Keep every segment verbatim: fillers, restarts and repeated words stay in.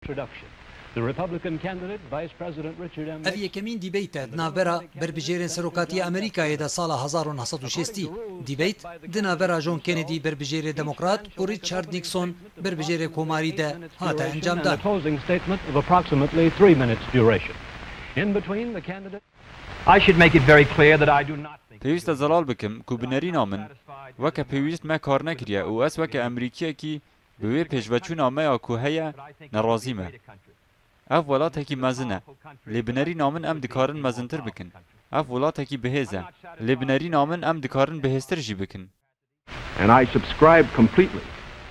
Introduction. The Republican candidate, Vice President Richard M. Ev yekemîn dîbeyt e di navbera berbijêrên serokatiya Amerîkayê de sala hezar û neh sed û şêstî. Dîbeyt di navbera John Kennedy berbijêrê demokrat û Richard Nixon berbijêrê komarî de hate encamdan. And a closing statement of approximately three minutes duration. In between, the candidate. I should make it very clear that I do not think. Pêwîst e zelal bikim ku bi nerîna min weke pêwîst me kar nekiriye û ez weke Amerîkiyekî bi wê pêşveçûna me ya ku heye nerazî me. Ev welatekî mezin e, lê bi nerîna min em dikarin mezintir bikin. Ev welatekî bihêz e, lê bi nerîna min em dikarin bihêztir jî bikin. And I subscribe completely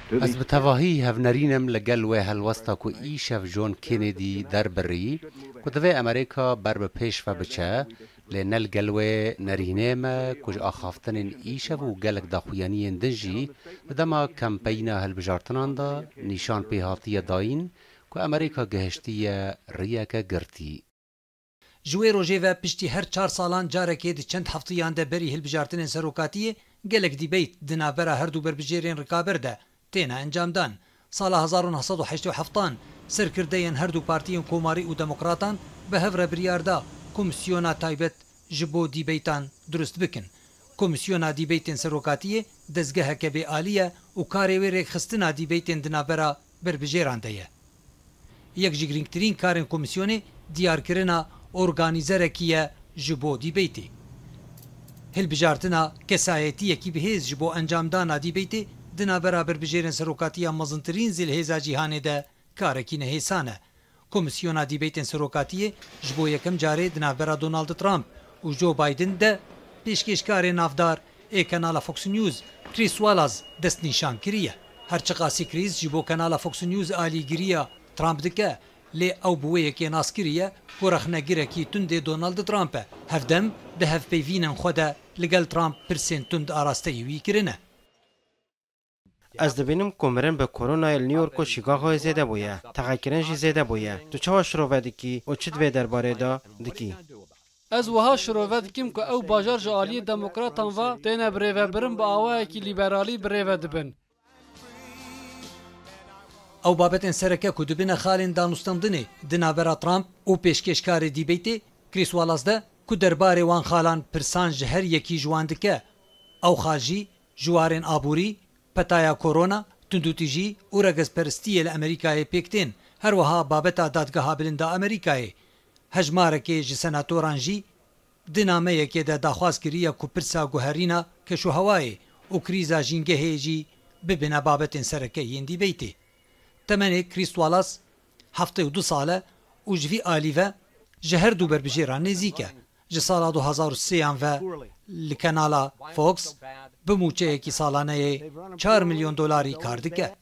to Ez these bi tevahî hevnerîn im li gel wê helwesta ku îşev John Kennedy derbirî, ku divê Amerîka ber bi pêş ve biçe, lê ne li gel wê nerînê me ku ji axaftinên îşev û gelek daxuyaniyên din jî di dema kempeyna hilbijartinan de nîşan pê hatiye dayîn ku Amerîka gihiştiye riyeke girtî. Ji wê rojê ve piştî her çar salan carekê di çend heftiyan de berî hilbijartinên serokatiyê gelek dîbeyt di navbera her du berbijêrên rikaber de têne encamdan. Sala hezar û neh sed û heştê û heftan serkirdeyên her du partiyên Komarî û Demokratan bi hev re biryar da komîsyona taybet ji bo dîbeytan durust bikin. Komîsyona dîbeytên serokatiyê dezgeheke bêalî ye û karê wê rêkxistina dîbeytên di navbera berbijêran de ye. Yek ji girîngtirîn karên komîsyonê diyarkirina organîzerekî ye ji bo dîbeytê. Hilbijartina kesayetiyekî bihêz ji bo encamdana dîbeytê di navbera berbijêrên serokatiya mezintirîn zilhêza cîhanê de karekî nehêsan e. Komîsyona dîbeytên serokatiyê ji bo yekem carê di navbera Donald Trump û Joe Biden de pêşkêşkarê navdar ê kanala Fox News, Chris Wallace destnîşan kiriye. Her çiqasî Chris ji bo kanala Fox News alîgiriya Trump dike, lê ew bi wê yekê nas kiriye ku rexnegirekî tundê Donald Trump e. Hevdem di hevpeyvînên xwe de li gel Trump pirsên tund arasteyî wî kirine. Ez dibînim ku mirin bi koronayê li New York û Chicagoyê zêde bûye, texekirin jî zêde bûye. Tu çawa şirove dikî û çi di vê derbarê de dikî? Ez wiha şirove dikim ku ew bajar ji aliyê demokratan ve têne birêvebirin, bi awayekî lîberalî birêve dibin. Ew babetên sereke ku dibine xalên danûstandinê di navbera Trump û pêşkêşkarê dîbeytê Chris Wallace de ku derbarê wan xalan pirsan ji her yekî ji wan dike, ew xal jî ji warên aborî, petaya korona, tundûtîjî û regezperistiyê li Amerîkayê pêk tên. Her wiha babeta Dadgeha Bilind a Amerîkayê, hejmarekê ji senatoran jî di nameyekê de daxwaz kiriye ku pirsa guherîna keşûhewayê û krîza jîngehê jî bibine babetên sereke yên dîbeytê. Temenê Chris Wallace heftê û du sal e û ji vî alî ve ji her du berbijêran nêzîk e. Ji sala du hezar û sêyan ve li kanala Fox bi mûçeyekî salaneyê çar milyon dolarî kar dike.